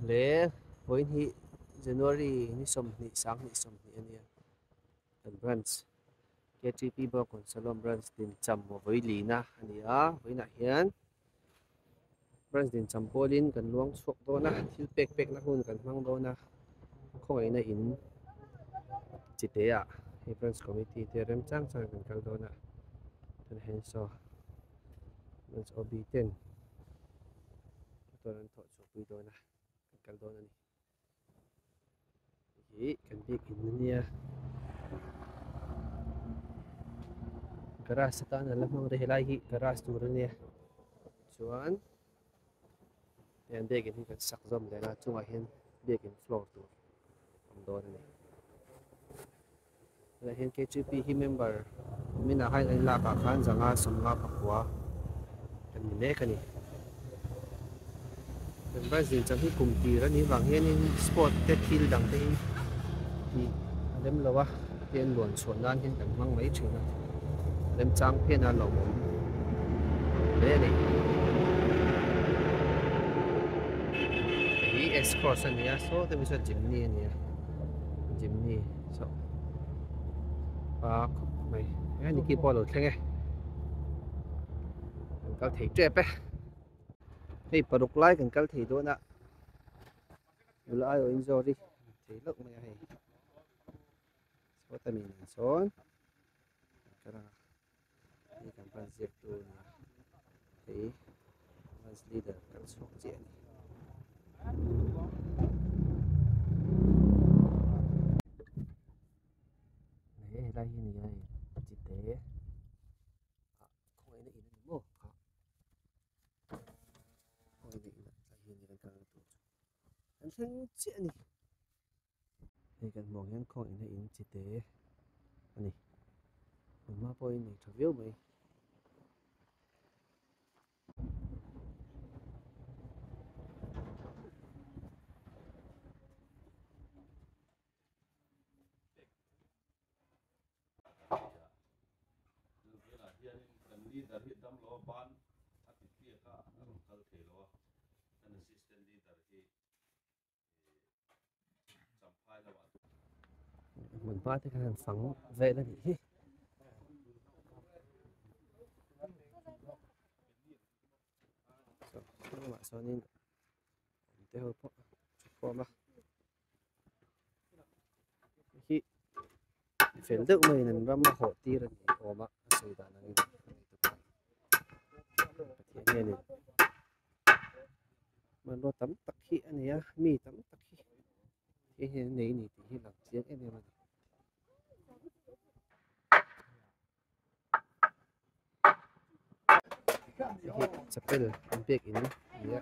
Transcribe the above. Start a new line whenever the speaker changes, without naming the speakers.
Le vawiin hi January ni sawmhnih sanghnih sawmhnih a nia kan branch K_T_P Bawngkawn Salom branch din cham vawi lina a ni a vawiinah hian branch din cham pawlin kan luang chhuak dawn a thil pek pek na hun kan hmang dawn a khawngaihna in chi te ah hei branch committee te rem chang chang kan kal dawn a tunah hian saw branch O_B ten motor an thawh chhuah pui dawn a kan kal dawn a ni hei hi kan bik in ania garage atan an la hmang rih helai hi garage tur ania chuan hei an biakin hi kan sak zawm leh a chungah hian biakin floor tur a awm dawn a ni tunah hian K_G_P hi member kuminah khan an lak ah khan zanga sawmnga pakua kan ni mek a ni member zin chang hi kum tir a nih vang hianin sport te thil dang te hi tih a rem lo a hian luan chhuah nan hian kan hmang mai thin a remchang phian a lawmawm hle a ni hei hi S cross a ni a saw te chu jimny a ni a jimny saw pa khawp mai he ni ki pawh a lo thleng e kan kal thei tep e hei paruk lai kan kal thei dawn a nula aiawh in zawr hi thei loh mai a hei. Sawta mi nen sawn an kal a hei kan branch ziaktu a ni a hei branch leader kal chhuak chiah a ni. Hei helai hi a ni a hei chite ah khawngaihna in a ni maw kha khawngaihna in ah tlai hi a ni kan kalna tur chu an thleng chiah a ni. Hei kan hmuh ang hian khaw inna in chi te a ni hmun hma pawhin nei tha viau mai.
Leader hi damlo a ban a ti tliak a a rawn kal thei lo a kan assistant leader hi
Hmun hma te khan fang vel a nih hi. Hnungah sawnin awm te ho pawh a thukhawm a hi fel deuh maiin an ram a hawh tir a ni awm a a sawi dan angin Pathian hianin hmanrua tam tak hi a nei a mi tam tak hi hei hian an nei a ni tih hi lang chiang em em a ni. Hei hi chapel an biak in a ni a.